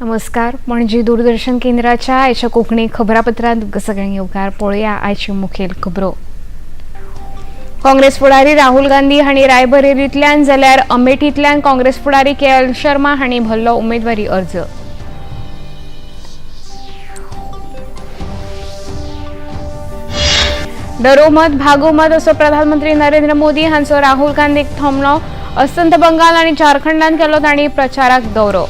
नमस्कार, पणजी दूरदर्शन केंद्राच्या आयच्या कोंकणी खबरापत्रांत तुमकां सगळ्यांक येवकार. पळोवया आयच्यो मुखेल खबरो. काँग्रेस फुडारी राहुल गांधी हांणी रायबरेलींतल्यान जाल्यार अमेठींतल्यान काँग्रेस फुडारी के एल शर्मा हांणी भरलो उमेदवारी अर्ज. डरो मत भागो मत असो प्रधानमंत्री नरेंद्र मोदी हांचो राहुल गांधीक थोमणो. अस्तंत बंगाल आनी झारखंडात केलो तांणी प्रचाराक दौरो.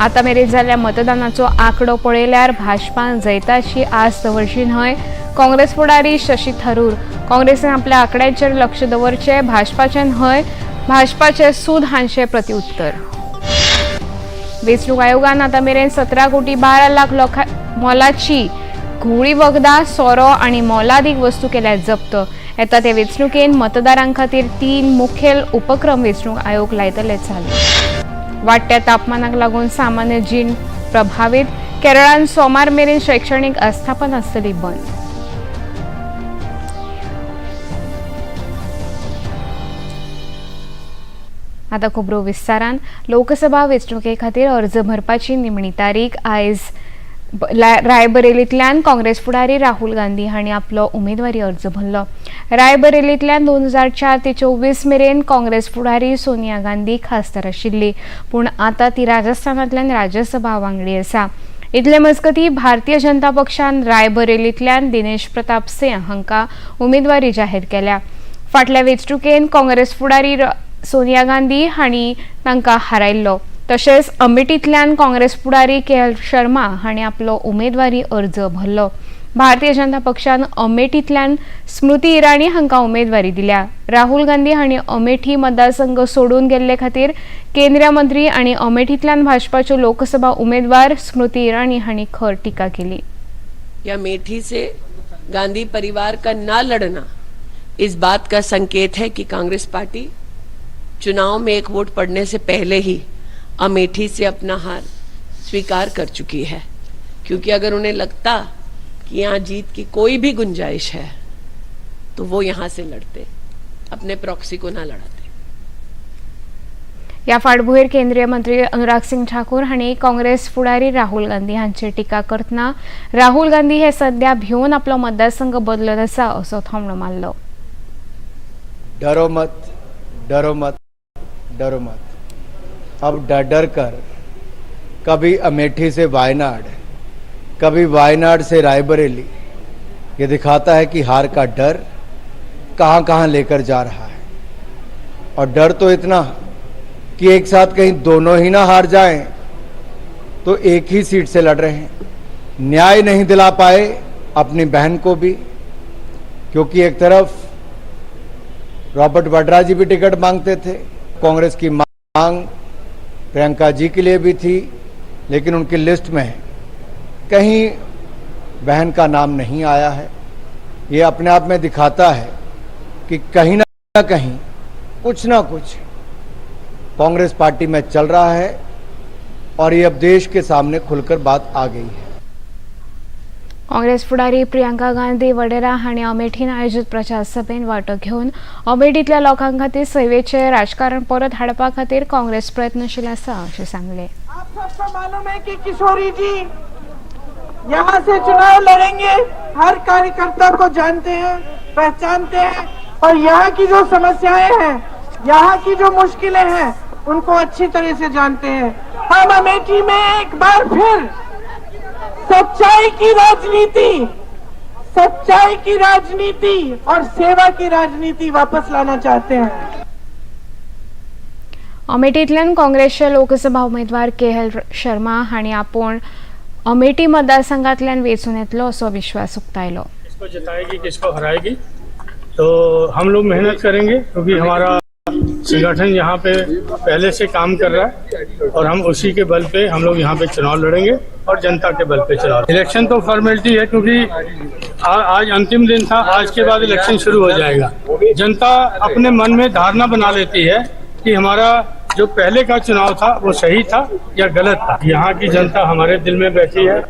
आता मेरेन जाल्ल्या मतदानाचो आंकडो पळयल्यार भाजपान जैताची आस दवरची न्हय. काँग्रेस फुडारी शशी थरूर. काँग्रेसीन आपल्या आंकड्यांचेर लक्ष दवरचें, भाजपाचें न्हय. भाजपाचे सूद हांचे प्रतिउत्तर. वेंचणूक आयोगान आतां मेरेन 17 कोटी 12 लाख लोकां मोलाची घुंवळी वखदां, सोरो आनी मोलादीक वस्तू केल्या जप्त. येता ते वेंचणुकेन मतदारां खातीर 3 मुखेल उपक्रम वेंचणूक आयोग लायतले चालू. वाडट्या तापमानाक लागून सामान्य जीण प्रभावीत. केरळान सोमार मेरेन शैक्षणीक आस्थापन आसतली बंद. आतां खबरो विस्तारान. लोकसभा वेंचणुके खातीर अर्ज भरपाची निमणी तारीख आयज. रायबरेलींतल्यान काँग्रेस फुडारी राहुल गांधी हांणी आपलो उमेदवारी अर्ज भरलो. रायबरेलींतल्यान 2004 ते 24 मेरेन काँग्रेस फुडारी सोनिया गांधी खासदार आशिल्ली, पूण आतां ती राजस्थानांतल्यान राज्यसभा वांगडी आसा. इतले मजगतीं भारतीय जनता पक्षान रायबरेलींतल्यान दिनेश प्रताप सिंह हांकां उमेदवारी जाहीर केल्या. फाटल्या वेंचणुकेंत काँग्रेस फुडारी सोनिया गांधी हांणी तांकां हारायल्लो. तशेंच अमेठींतल्यान काँग्रेस फुडारी के एल शर्मा हांणी आपलो उमेदवारी अर्ज भरलो. भारतीय जनता पक्षान अमेठींतल्यान स्मृती इराणी हांकां उमेदवारी दिल्या. राहुल गांधी हांणी अमेठी मतदारसंघ सोडून गेल्ले खातीर केंद्रीय मंत्री आनी अमेठींतल्यान भाजपाच्यो लोकसभा उमेदवार स्मृती इराणी हांणी खर टिका केली. अमेठी से गांधी परिवार का ना लड़ना इस बात का संकेत है कि कांग्रेस पार्टी चुनाव में एक वोट पड़ने से पहले ही अमेठी से अपना हार स्वीकार कर चुकी है, क्योंकि अगर उन्हें लगता कि यहाँ जीत की कोई भी गुंजाइश है तो वो यहाँ से लड़ते, अपने प्रॉक्सी को ना लड़ाते. या फाटभुंयेर केंद्रीय मंत्री अनुराग सिंग ठाकूर हांणी काँग्रेस फुडारी राहुल गांधी हांचेर टिका करतना राहुल गांधी हे सध्या भिवन आपलो मतदारसंघ बदलत आसा असो थोमणो मारलो. डरो मत, डरो मत, डरो मत. अब डर डर कर कभी अमेठी से वायनाड, कभी वायनाड से रायबरेली, ये दिखाता है कि हार का डर कहाँ कहाँ लेकर जा रहा है. और डर तो इतना कि एक साथ कहीं दोनों ही ना हार जाएं तो एक ही सीट से लड़ रहे हैं. न्याय नहीं दिला पाए अपनी बहन को भी, क्योंकि एक तरफ रॉबर्ट वाड्रा जी भी टिकट मांगते थे, कांग्रेस की मांग प्रियंका जी के लिए भी थी, लेकिन उनकी लिस्ट में कहीं बहन का नाम नहीं आया है. ये अपने आप में दिखाता है कि कहीं ना कहीं कुछ ना कुछ कांग्रेस पार्टी में चल रहा है और ये अब देश के सामने खुलकर बात आ गई है. काँग्रेस फुडारी प्रियंका गांधी वडेरा हांणी अमेठीन आयोजीत प्रचार सभेन वांटो घेवन अमेठींतल्या लोकां खातीर सेवेचें राजकारण परत हाडपा खातीर काँग्रेस प्रयत्नशील आसा अशें सांगलें. आप सबको मालूम है कि किशोरी जी यहाँ से चुनाव लड़ेंगे. हर कार्यकर्ता को जानते हैं, पहचानते हैं और यहाँ की जो समस्याएं हैं, यहाँ की जो मुश्किलें हैं, उनको अच्छी तरह से जानते हैं. हम अमेठी में एक बार फिर सच्चाई की राजनीति, सच्चाई की राजनीति और सेवा की राजनीति वापस लाना चाहते हैं. अमेठींतल्यान काँग्रेसचे लोकसभा उमेदवार के एल शर्मा हांणी आपूण अमेठी मतदारसंघांतल्यान वेंचून येतलो असो विश्वास उक्तायलो. किसको जिताएगी, किसको हराएगी, तो हम लोग मेहनत करेंगे, क्योंकि हमारा संगठन यहाँ पे पहले से काम कर रहा है और हम उसी के बल पे हम लोग यहाँ पे चुनाव लड़ेंगे और जनता के बल पे चुनाव. इलेक्शन तो फॉर्मेलिटी है, क्योंकि आज अंतिम दिन था. आज के बाद इलेक्शन शुरू हो जाएगा. जनता अपने मन में धारणा बना लेती है कि हमारा जो पहले का चुनाव था वो सही था या गलत था. यहाँ की जनता हमारे दिल में बैठी है.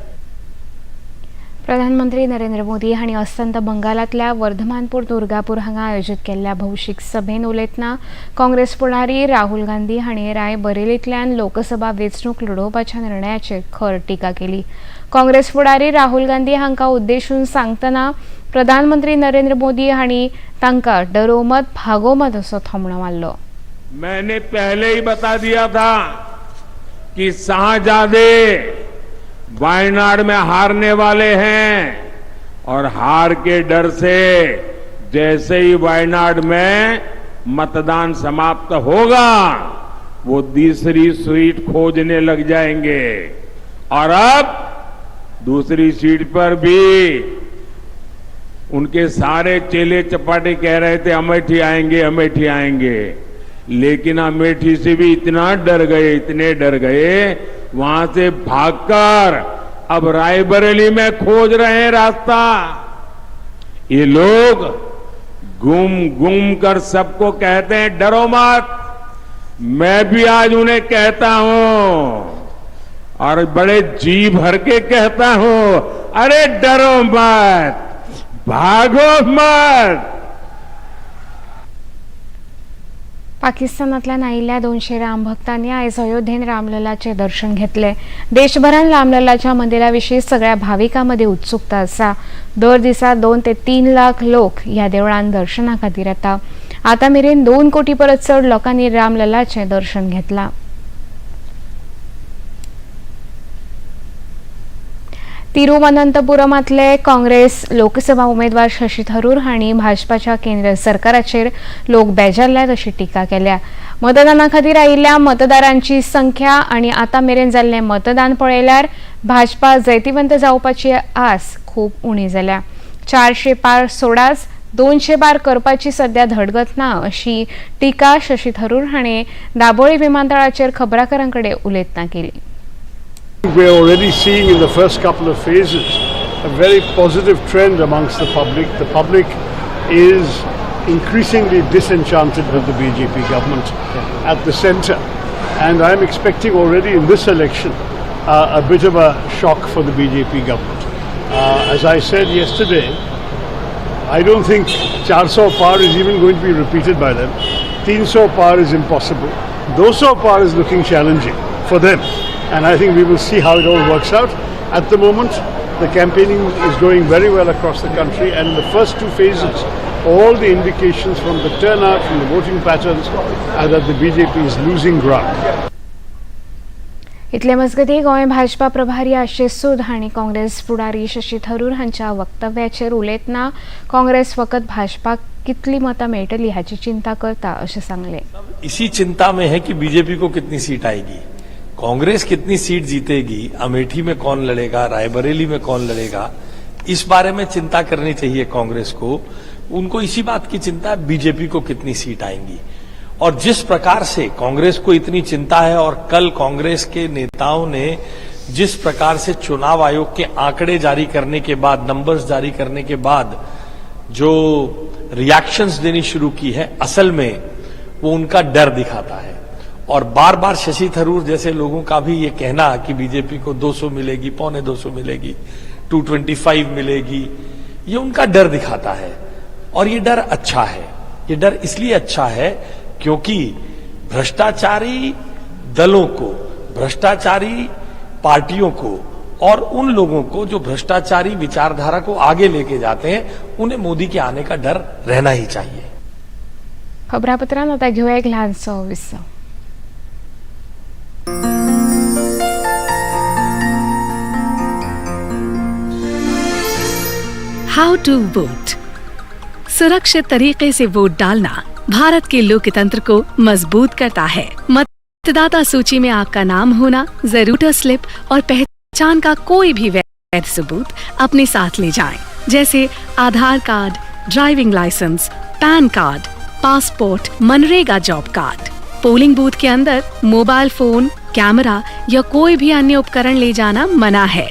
प्रधानमंत्री नरेंद्र मोदी हांणी अस्तंत बंगालांतल्या वर्धमानपूर दुर्गापूर हांगा आयोजीत केल्ल्या भौशीक सभेन उलयतना काँग्रेस फुडारी राहुल गांधी हांणी रायबरेलींतल्यान लोकसभा वेंचणूक लढोवपाच्या निर्णयाचेर खर टिका केली. काँग्रेस फुडारी राहुल गांधी हांकां उद्देशून सांगतना प्रधानमंत्री नरेंद्र मोदी हांणी तांकां डरो मत भागो मत असो थोमणो मारलो. मैंने पहले ही बता दिया था कि शाहजादे वायनाड में हारने वाले हैं और हार के डर से जैसे ही वायनाड में मतदान समाप्त होगा वो तीसरी सीट खोजने लग जाएंगे और अब दूसरी सीट पर भी उनके सारे चेले चपाटे कह रहे थे अमेठी आएंगे अमेठी आएंगे, लेकिन अमेठी से भी इतना डर गए, इतने डर गए, वहां से भागकर अब रायबरेली में खोज रहे हैं रास्ता। ये लोग गुम गुम कर सबको कहते हैं डरो मत। मैं भी आज उन्हें कहता हूं और बड़े जी भर के कहता हूं, अरे डरो मत, भागो मत। पाकिस्तानांतल्यान आयिल्ल्या 200 रामभक्तांनी आयज अयोध्येन रामललाचें दर्शन घेतलें. देशभरान रामललाच्या मंदिरा विशीं सगळ्या भाविकां मदीं उत्सुकता आसा. दर दिसा 2 ते 3 लाख लोक ह्या देवळान दर्शना खातीर येता. आतां मेरेन 2 कोटी परस चड लोकांनी रामललाचें दर्शन घेतलां. तिरुवनंतपुरमांतले काँग्रेस लोकसभा उमेदवार शशी थरूर हांणी भाजपाच्या केंद्र सरकाराचेर लोक बेजारल्यात अशी टिका केल्या. मतदाना खातीर आयिल्ल्या मतदारांची संख्या आनी आतां मेरेन जाल्लें मतदान पळयल्यार भाजपा जैतिवंत जावपाची आस खूब उणी जाल्या. 400 पार सोडाच 200 पार करपाची सध्या धडगत ना अशी टिका शशी थरूर हांणी दाबोळी विमानतळाचेर खबराकारां कडेन उलयतना केली. We are already seeing in the first couple of phases a very positive trend amongst the public. The public is increasingly disenchanted with the BJP government at the centre, and I am expecting already in this election a bit of a shock for the BJP government. As I said yesterday, I don't think 400 par is even going to be repeated by them. 300 par is impossible. 200 par is looking challenging for them. And I think we will see how it all works out. At the moment, the campaigning is going very well across the country, and in the first two phases, all the indications from the turnout, from the voting patterns, are that the BJP is losing ground. इतले मजगतीं गोंय भाजपा प्रभारी आशिष सूद हांणी काँग्रेस फुडारी शशी थरूर हांच्या वक्तव्याचेर उलयतना काँग्रेस फकत भाजपाक कितली मतां मेळटली हाची चिंता करता अशें सांगलें. इसी चिंता में है कि बीजेपी को कितनी सीट आएगी, कांग्रेस कितनी सीट जीतेगी, अमेठी में कौन लड़ेगा, रायबरेली में कौन लड़ेगा, इस बारे में चिंता करनी चाहिए कांग्रेस को। उनको इसी बात की चिंता है बीजेपी को कितनी सीट आएंगी। और जिस प्रकार से कांग्रेस को इतनी चिंता है और कल कांग्रेस के नेताओं ने जिस प्रकार से चुनाव आयोग के आंकड़े जारी करने के बाद, नंबर्स जारी करने के बाद जो रिएक्शंस देनी शुरू की है, असल में वो उनका डर दिखाता है। और बार बार शशि थरूर जैसे लोगों का भी ये कहना कि बीजेपी को 200 मिलेगी, 175 मिलेगी, 225 मिलेगी, ये उनका डर दिखाता है। और ये डर अच्छा है। ये डर इसलिए अच्छा है क्योंकि भ्रष्टाचारी दलों को, भ्रष्टाचारी पार्टियों को और उन लोगों को जो भ्रष्टाचारी विचारधारा को आगे लेके जाते हैं, उन्हें मोदी के आने का डर रहना ही चाहिए। खबरापत्रांत आता घेवया एक ल्हानसो विसव. How to vote. सुरक्षित तरीके से वोट डालना भारत के लोकतंत्र को मजबूत करता है। मतदाता सूची में आपका नाम होना जरूर, स्लिप और पहचान का कोई भी वैध सबूत अपने साथ ले जाएं, जैसे Aadhaar card, driving licence, PAN card, passport, MNREGA job card. Polling booth K अंदर मोबाइल फोन, कैमरा या कोई भी अन्य उपकरण ले जाना मना है।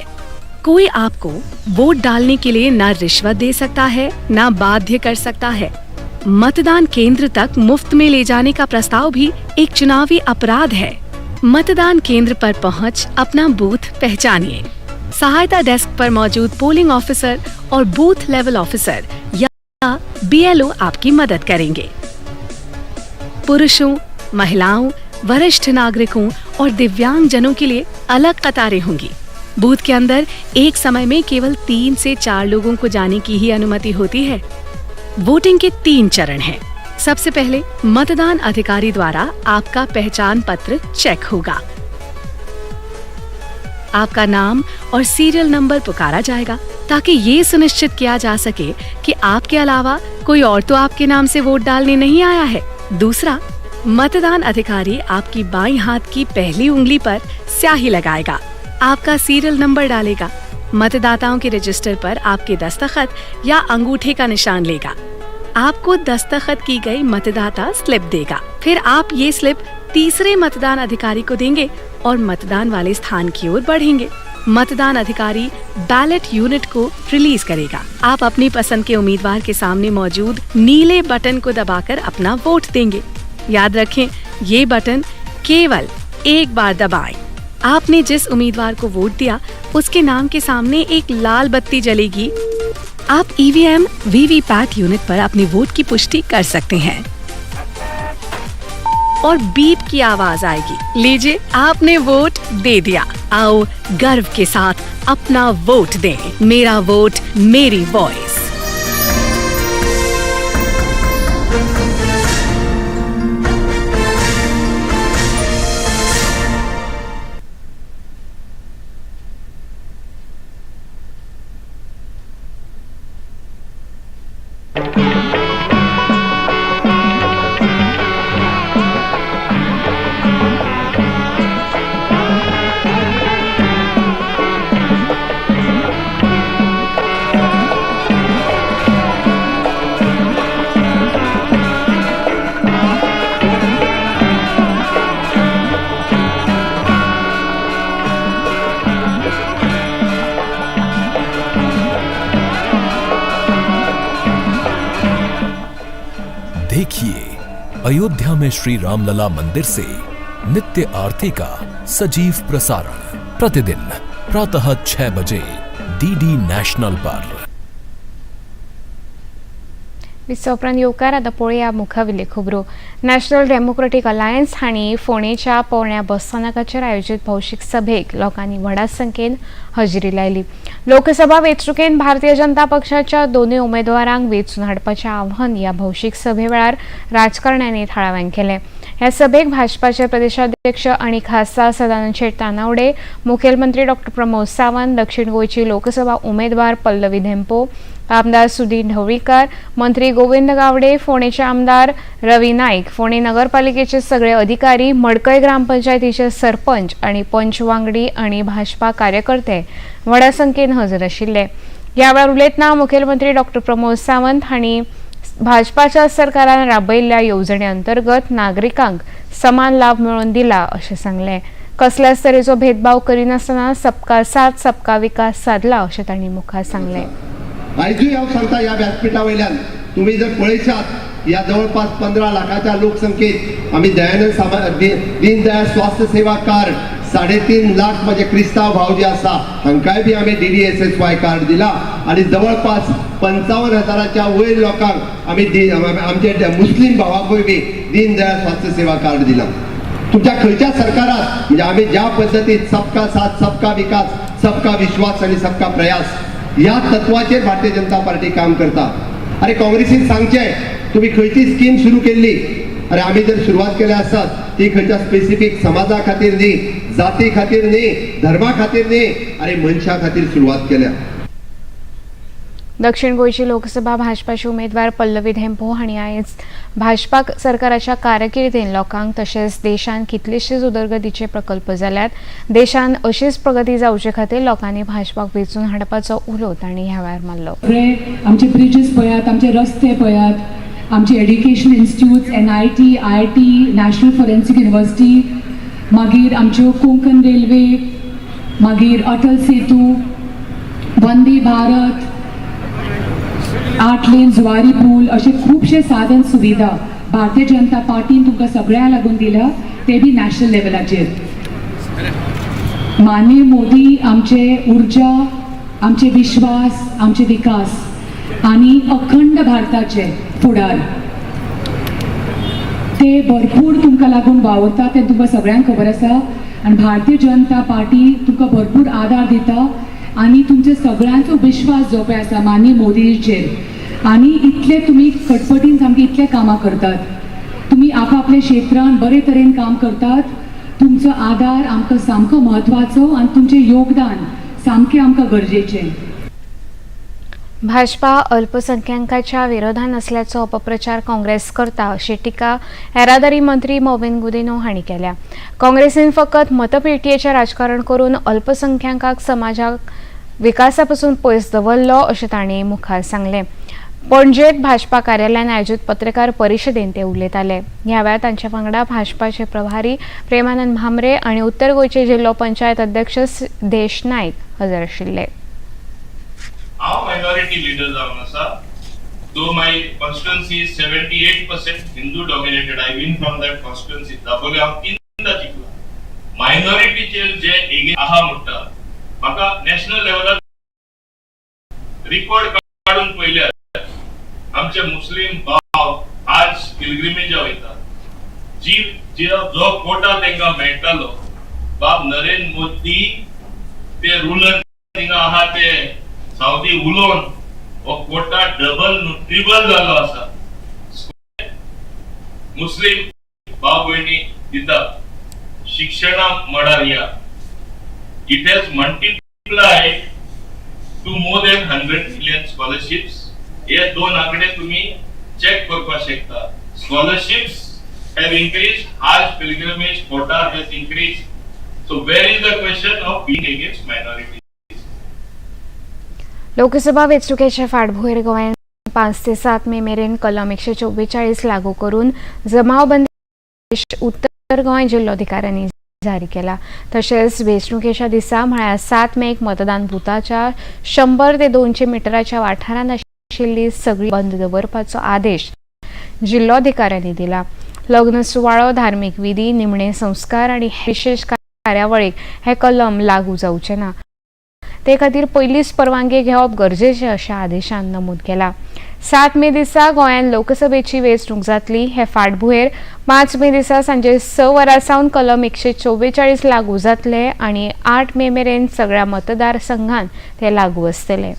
कोई आपको वोट डालने के लिए न रिश्वत दे सकता है, न बाध्य कर सकता है। मतदान केंद्र तक मुफ्त में ले जाने का प्रस्ताव भी एक चुनावी अपराध है। मतदान केंद्र पर पहुंच अपना बूथ पहचानिए। सहायता डेस्क पर मौजूद पोलिंग ऑफिसर और बूथ लेवल ऑफिसर या बीएलओ आपकी मदद करेंगे। पुरुषों, महिलाओं, वरिष्ठ नागरिकों और दिव्यांगजनों के लिए अलग कतारें होंगी। बूथ के अंदर एक समय में केवल 3 से 4 लोगों को जाने की ही अनुमति होती है। वोटिंग के 3 चरण हैं। सबसे पहले मतदान अधिकारी द्वारा आपका पहचान पत्र चेक होगा। आपका नाम और सीरियल नंबर पुकारा जाएगा ताकि ये सुनिश्चित किया जा सके कि आपके अलावा कोई और तो आपके नाम से वोट डालने नहीं आया है। दूसरा, मतदान अधिकारी आपकी बाईं हाथ की पहली उंगली पर स्याही लगाएगा, आपका सीरियल नंबर डालेगा, मतदाताओं के रजिस्टर पर आपके दस्तखत या अंगूठे का निशान लेगा, आपको दस्तखत की गई मतदाता स्लिप देगा। फिर आप ये स्लिप तीसरे मतदान अधिकारी को देंगे और मतदान वाले स्थान की ओर बढ़ेंगे। मतदान अधिकारी बैलेट यूनिट को रिलीज करेगा। आप अपनी पसंद के उम्मीदवार के सामने मौजूद नीले बटन को दबाकर अपना वोट देंगे। याद रखें, ये बटन केवल एक बार दबाएं। आपने जिस उम्मीदवार को वोट दिया उसके नाम के सामने एक लाल बत्ती जलेगी। आप ईवीएम वीवीपैट यूनिट पर अपने वोट की पुष्टि कर सकते हैं और बीप की आवाज आएगी। लीजिए, आपने वोट दे दिया। आओ गर्व के साथ अपना वोट दें। मेरा वोट मेरी वॉइस। देखिए अयोध्या में श्री रामलला मंदिर से नित्य आरती का सजीव प्रसारण प्रतिदिन प्रातः 6 बजे डीडी नॅशनल पर। विसव उपरांत येवकार। आतां पळोवया मुखावेल्यो खबरो। नॅशनल डेमोक्रेटीक अलायन्स हांणी फोंडेच्या पोरण्या बसस्थानकाचेर आयोजीत भौशीक सभेक लोकांनी व्हडा संख्येन हजेरी लायली। लोकसभा वेंचणुकेंत भारतीय जनता पक्षाच्या दोनूय उमेदवारांक वेंचून हाडपाचें आव्हान ह्या भौशीक सभे वेळार राजकारण्यांनी थळाव्यांक केलें। ह्या सभेक भाजपाचे प्रदेशाध्यक्ष आनी खासदार सदानंद शेट तानावडे, मुखेलमंत्री डॉ प्रमोद सावंत, दक्षिण गोंयची लोकसभा उमेदवार पल्लवी धेंपो, आमदार सुधीर ढवळीकर, मंत्री गोविंद गावडे, फोंडेचे आमदार रवी नाईक, फोंडे नगरपालिकेचे सगळे अधिकारी, मडकय ग्रामपंचायतीचे सरपंच आणि पंच वांगडी आणि भाजपा कार्यकर्ते व्हडा संख्येन हजर आशिल्ले। ह्या वेळार उलयतना मुखेलमंत्री डॉ प्रमोद सावंत हांणी भाजपाच्या सरकारान राबयल्ल्या येवजणे अंतर्गत नागरिकांक समान लाभ मेळोवन दिला अशें सांगलें। कसल्याच तरेचो भेदभाव करिनासतना सबका साथ सबका विकास साधला अशें तांणी मुखार सांगलें। आयजूय हांव सांगता ह्या व्यासपीठा वयल्यान तुम्ही जर पळयशात ह्या जवळपास 15 लाखाच्या लोकसंख्येत आमी दयानंद दीनदयाळ स्वास्थ्य सेवा कार्ड 3.5 लाख माझे क्रिस्तांव भाव जे आसा हांकांय बी आमी DDSSY card दिला आनी जवळपास 55,000च्या वयर लोकांक आमी आमचे मुस्लीम भावाकूय बी दीनदयाळ स्वास्थ्य सेवा कार्ड दिला। तुमच्या खंयच्या सरकारात म्हणजे आमी ज्या पद्दतीन सबका साथ सबका विकास सबका विश्वास आनी सबका प्रयास ह्या तत्वाचेर भारतीय जनता पार्टी काम करता। अरे काँग्रेसीन सांगचें तुम्ही खंयची स्कीम सुरू केल्ली, अरे आमी जर सुरवात केल्या आसत ती खंयच्या स्पेसिफीक समाजा खातीर न्ही, जाती खातीर न्ही, धर्मा खातीर न्ही, अरे मनशा खातीर सुरवात केल्या। दक्षिण गोंयची लोकसभा भाजपाचे उमेदवार पल्लवी धेंपो हांणी आयज भाजपा सरकाराच्या कारकिर्दीन लोकांक तशेंच देशांत कितलेशेच उदरगतीचे प्रकल्प जाल्यात, देशांत अशीच प्रगती जावचे खातीर लोकांनी भाजपाक वेंचून हाडपाचो उलो तांणी ह्या वेळार मारलो। आमचे ब्रिजीस पळयात, आमचे रस्ते पळयात, आमचे education institutes, NIT, IIT, national forensic university, मागीर आमच्यो कोंकण रेल्वे, मागीर अटल सेतू, वंदे भारत, 8 लेन जुवारी पूल, असे खुबशे साधन सुविधा भारतीय जनता पार्टीन तुमकां सगळ्यांक लागून दिल्या, ते बी नॅशनल लेवलाचेर। माननीय मोदी आमचे ऊर्जा, आमचे विश्वास, आमचे विकास आनी अखंड भारताचे फुडार. ते भरपूर तुमकां लागून वावुरता तें तुमकां सगळ्यांक खबर आसा आनी भारतीय जनता पार्टी तुमकां भरपूर आदार दिता आनी तुमचे सगळ्यांचो विश्वास जो पळय आसा माननीय मोदीचेर आनी इतले तुमी कटपटीन सामके इतले कामां करतात. तुमी आपआपल्या क्षेत्रान बरे तरेन काम करतात. तुमचो आदार आमकां सामको म्हत्वाचो आनी तुमचें योगदान सामकें आमकां गरजेचें. भाजपा अल्पसंख्याकांच्या विरोधान असल्याचो अपप्रचार काँग्रेस करता अशी टिका येरादारी मंत्री मॉविन गुदिन्हो हांणी केल्या. काँग्रेसीन फकत मतपेटयेचें राजकारण करून अल्पसंख्याकांक समाजाक विकासा पसून पयस दवरलो अशें तांणी मुखार सांगलें. पणजेत भाजपा कार्यालयान आयोजीत पत्रकार परिशदेंत ते उलयताले. ह्या वेळार तांच्या वांगडा भाजपाचे प्रभारी प्रेमानंद भामरे आनी उत्तर गोंयचे जिल्लो पंचायत अध्यक्ष देश नायक हजर आशिल्ले. हांव मायनॉरिटी लिडर जावन आसा. Though my constituency is 78% Hindu dominated, I win from that constituency. Dabolim हांव तिनदा जिखला. मायनॉरिटीचेर जे एगेन आहा म्हणटा, म्हाका नॅशनल लेवलार रिकॉर्ड काडून पळयल्यार आमचे मुस्लीम भाव आज पिलग्रिमेजा वयता. जी जो कोटा तांकां मेळटालो, बाब नरेंद्र मोदी ते रुलर थिंगा आहा, ते सावदी उलोवन हो कोटा डबल ट्रिबल जाल्लो आसा. मुस्लीम भाव भयणी दिता. शिक्षणा मळार या, it has multiplied to more than 100 million scholarships. हे दोन आंकडे तुम्ही चेक करपाक शकता. Scholarships have increase, Haj pilgrimage quota has increase. So where is the question of being against minority? Lok Sabha वेंचणुकेचे फाटभूंयेर गोंयांत 5 ते 7 मे मेरेन कलम 144 लागू करून जमावबंदी उत्तर गोंय जिल्लोधिकाऱ्यांनी जारी केला. तशेंच वेंचणुकेच्या दिसा म्हळ्यार 7 मेक मतदान बुथाच्या 100 ते 200 मिटराच्या वाठारांत आशिल्ली सगळी बंद दवरपाचो आदेश जिल्लोधिकाऱ्यांनी दिला. लग्न सुवाळो, धार्मीक विधी, निमणे संस्कार आनी विशेष कार्यावळीक हे कलम लागू जावचे ना. ते खातीर पयलींच परवानगी घेवप गरजेचें अशें आदेशान नमूद केलां. 7 मे दिसा गोंयांत लोकसभेची वेंचणूक जातली. हे फाटभूंयेर 5 मे दिसा सांजे 6 वरां सावन कलम 144 लागू जातले आनी 8 मे मेरेन सगळ्या मतदारसंघांत ते लागू आसतले.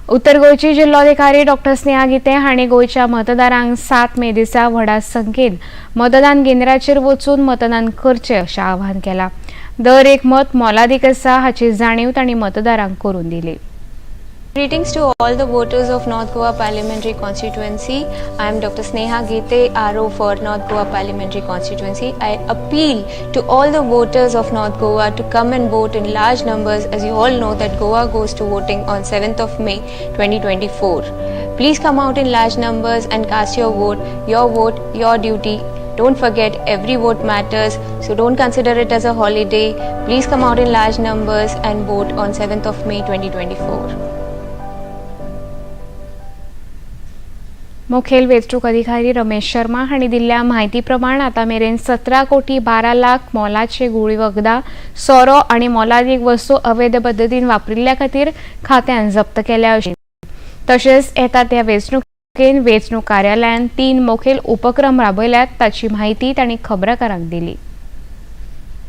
उत्तर गोंयची जिल्लोधिकारी डॉक्टर स्नेहा गीते हांणी गोंयच्या मतदारांक 7 मे दिसा व्हडा संख्येन मतदान केंद्राचेर वचून मतदान करचें अशें आवाहन केलां. दर एक मत मोलादीक आसा हाची जाणीव तांणी मतदारांक करून दिली. Greetings to all the voters of North Goa Parliamentary Constituency. I am Dr. Sneha Geete, RO for North Goa Parliamentary Constituency. I appeal to all the voters of North Goa to come and vote in large numbers, as you all know that Goa goes to voting on 7th of May 2024. Please come out in large numbers and cast your vote. Your vote, your duty. Don't forget, every vote matters, so don't consider it as a holiday. Please come out in large numbers and vote on 7th of May 2024. मुखेल वेंचणूक अधिकारी रमेश शर्मा हांणी दिल्ल्या म्हायती प्रमाण आतां मेरेन 17 कोटी 12 लाख मोलाचे गुळी वखदां, सोरो आनी मोलादीक वस्तू अवैध पद्दतीन वापरिल्ल्या खातीर खात्यान जप्त केल्या. अशी तशेंच येता त्या वेंचणुकेन वेंचणूक कार्यालयान 3 मुखेल उपक्रम राबयल्यात ताची म्हायती तांणी खबराकारांक दिली.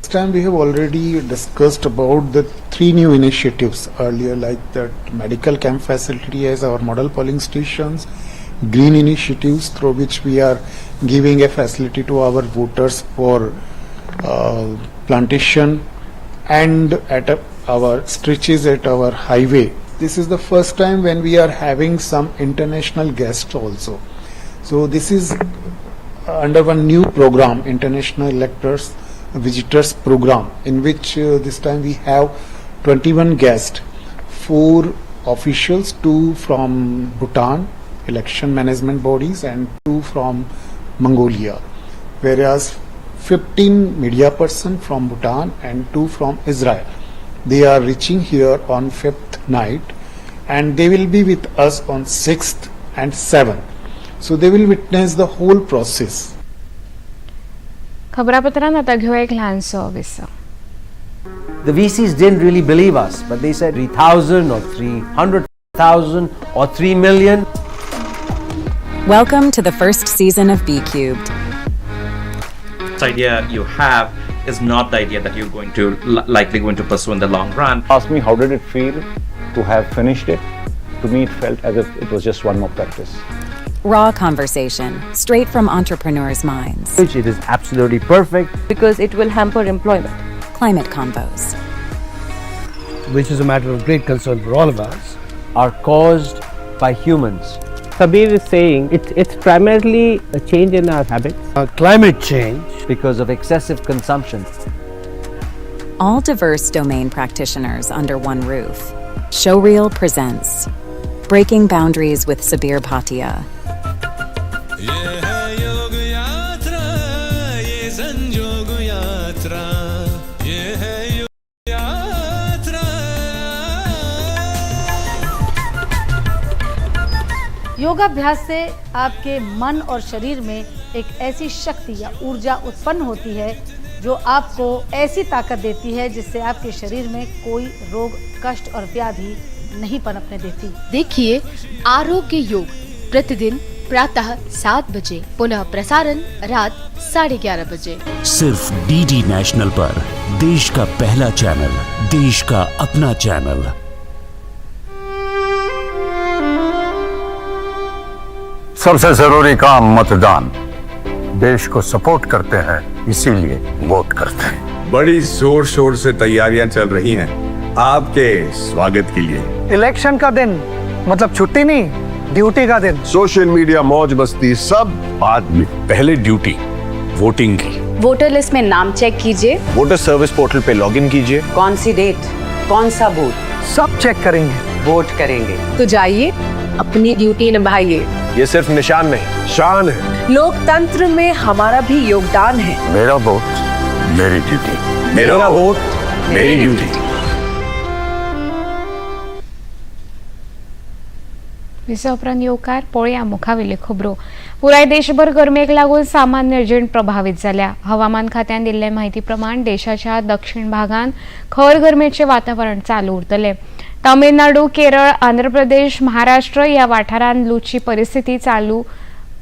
This time we have already discussed about the 3 new initiatives earlier, like the medical camp facility as our model polling stations, green initiatives through which we are giving a facility to our voters for plantation, and at our stretches at our highway. This is the first time when we are having some international guests also. So this is under one new program, International Electors Visitors Program, in which this time we have 21 guests, 4 officials, 2 from Bhutan, election management bodies, and 2 from Mongolia, whereas 15 media person from Bhutan and 2 from Israel. They are reaching here on 5th night and they will be with us on 6th and 7th. So they will witness the whole process. खबरापत्रांत आता घेवया एक ल्हानसो विसव. The VCs didn't really believe us, but they said 3,000 or 300,000 or 3 million. Welcome to the first season of BCubed. This idea you have is not the idea that you're going to likely going to pursue in the long run. Ask me, how did it feel to have finished it? To me, it felt as if it was just one more practice. Raw conversation, straight from entrepreneurs' minds. It is absolutely perfect. Because it will hamper employment. Climate convos, which is a matter of great concern for all of us, are caused by humans. Sabir is saying it's primarily a change in our habits. Climate change. Because of excessive consumption. All diverse domain practitioners under one roof. Showreel presents Breaking Boundaries with Sabir Bhatia. योगाभ्यास से आपके मन और शरीर में एक AC शक्ति या ऊर्जा उत्पन्न होती है जो आपको ऐसी ताकत देती है जिससे आपके शरीर में कोई रोग, कष्ट और व्याधि नहीं पनपने देती। देखिए आरोग्य योग प्रतिदिन प्रातः 7 बजे, पुनः प्रसारण रात 11:30 बजे, सिर्फ डीडी नेशनल पर, देश का पहला चैनल, देश का अपना चैनल। सबसे जरूरी काम मतदान। देश को सपोर्ट करते हैं, इसीलिए वोट करते हैं। बड़ी जोर शोर से तैयारियां चल रही हैं आपके स्वागत के लिए। इलेक्शन का दिन मतलब छुट्टी नहीं, ड्यूटी का दिन। सोशल मीडिया, मौज मस्ती सब बाद में, पहले ड्यूटी वोटिंग की। वोटर लिस्ट में नाम चेक कीजिए, water service portal pay login कीजिए, कौन सी डेट, कौन सा बूथ, सब चेक करेंगे, वोट करेंगे। तो जाइए अपनी ड्यूटी निभाइए। ये सिर्फ निशान नहीं, शान है। लोकतंत्र में हमारा भी योगदान है। मेरा वोट मेरी ड्यूटी, मेरा वोट मेरी ड्यूटी। विसा उपरांत येवकार पळया मुखावेल्यो खबरो। पुराय देशभर गरमेक लागून सामान्य जीण प्रभावीत जाल्या। हवामान खात्यान दिल्ले म्हायती प्रमाण देशाच्या दक्षिण भागांत खर गरमेचें वातावरण चालू उरतलें। तमिळनाडू, केरळ, आंध्र प्रदेश, महाराष्ट्र ह्या वाठारांत लूची परिस्थिती चालू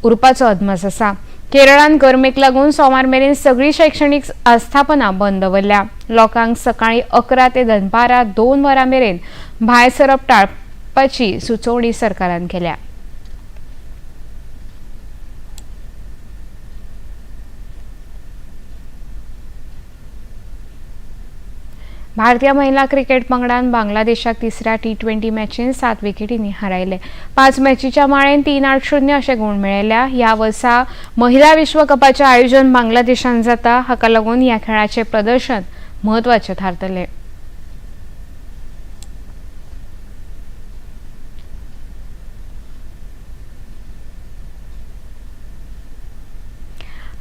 उरपाचो अदमास आसा। केरळांत गरमेक लागून सोमार मेरेन सगळी शैक्षणीक आस्थापनां बंद दवरल्या। लोकांक सकाळीं 11 ते दनपारां 2 वरां मेरेन भायर सरप टाळपाची सुचोवणी सरकारान केल्या। भारतीय महिला क्रिकेट पंगडान बांगलादेशाक तिसऱ्या T20 मॅचीन 7 विकेटींनी हारायले। 5 मॅचीच्या माळेन 3-8-0 अशे गूण मेळयल्या। ह्या वर्सा महिला विश्वकपाचें आयोजन बांगलादेशान जाता, हाका लागून ह्या खेळाचें प्रदर्शन म्हत्वाचें थारतलें।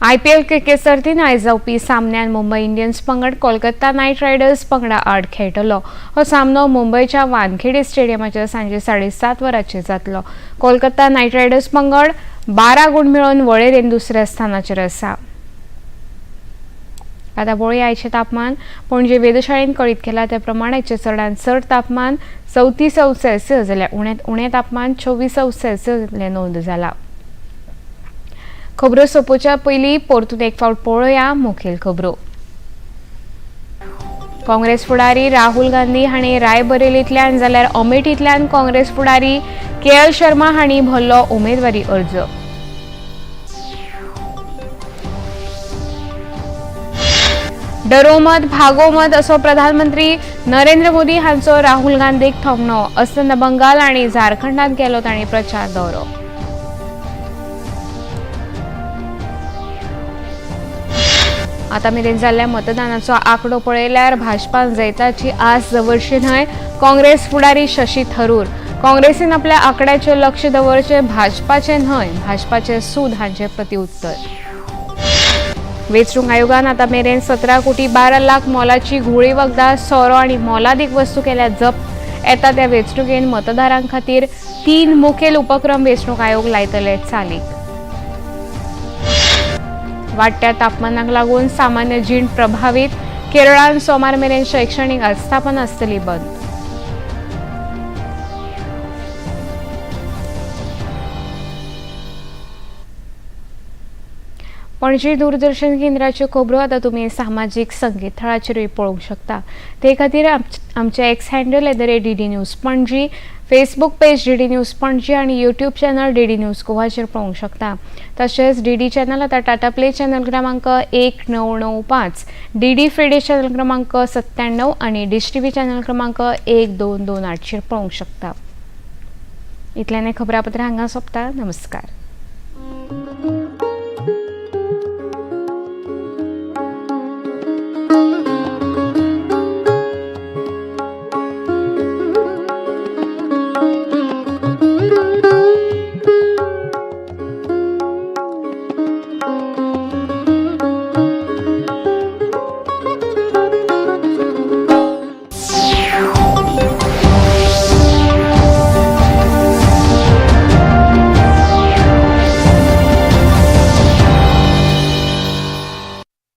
आयपीएल क्रिकेट सर्तीन आयज जावपी सामन्यान मुंबय इंडियन्स पंगड कोलकाता नायट रायडर्स पंगडा आड खेळटलो। हो सामनो मुंबयच्या वानखेडे स्टेडियमाचेर सांजे 7:30 वरांचेर जातलो। कोलकाता नायट रायडर्स पंगड 12 गूण मेळोवन वळेरेन दुसऱ्या स्थानाचेर आसा। आतां पळोवया आयचें तापमान। पणजे वेधशाळेन कळीत केलां त्या प्रमाण आयचें चडांत चड तापमान 34 अंश सेल्सियस जाल्यार उण्यांत उणें तापमान 24 अंश सेल्सियस इतलें नोंद जालां। खबरो सोंपोवच्या पयलीं परतून एक फावट पळोवया मुखेल खबरो। काँग्रेस फुडारी राहुल गांधी हांणी रायबरेलींतल्यान जाल्यार अमेठींतल्यान काँग्रेस फुडारी के.एल. शर्मा हांणी भरलो उमेदवारी अर्ज। डरो मत भागो मत असो प्रधानमंत्री नरेंद्र मोदी हांचो राहुल गांधीक थोमणो। अस्तंत बंगाल आनी झारखंडांत केलो तांणी प्रचार दौरो। आतां मेरेन जाल्ल्या मतदानाचो आंकडो पळयल्यार भाजपान जैताची आस दवरची न्हय। काँग्रेस फुडारी शशी थरूर, काँग्रेसीन आपल्या आंकड्याचेर लक्ष दवरचें, भाजपाचें न्हय। भाजपाचे सूद हांचें प्रतिउत्तर। वेंचणूक आयोगान आतां मेरेन 17 कोटी 12 लाख मोलाची घुंवळी वखदां, सोरो आनी मोलादीक वस्तू केल्या जप्त। येता त्या वेंचणुकेन मतदारां खातीर 3 मुखेल उपक्रम वेंचणूक आयोग लायतले चालीक। वाडट्या तापमानाक लागून सामान्य जीण प्रभावीत। केरळान सोमार मेरेन शैक्षणीक आस्थापनां आसतली बंद. पणजी दूरदर्शन केंद्राच्यो खबरो आतां तुमी सामाजीक संकेतथळाचेरूय पळोवंक शकता. ते खातीर आमचे X handle @DD News Panaji, Facebook page DD News Panaji आनी यूट्यूब चॅनल डीडी न्यूज गोवाचेर पळोवंक शकता. तशेंच डीडी चॅनल आतां टाटा प्ले चॅनल क्रमांक 1995, डीडी फ्री डिश चॅनल क्रमांक 97 आनी डिश टीव्ही चॅनल क्रमांक 1228चेर पळोवंक शकता. इतल्यान खबरापत्रां हांगा सोंपता. नमस्कार.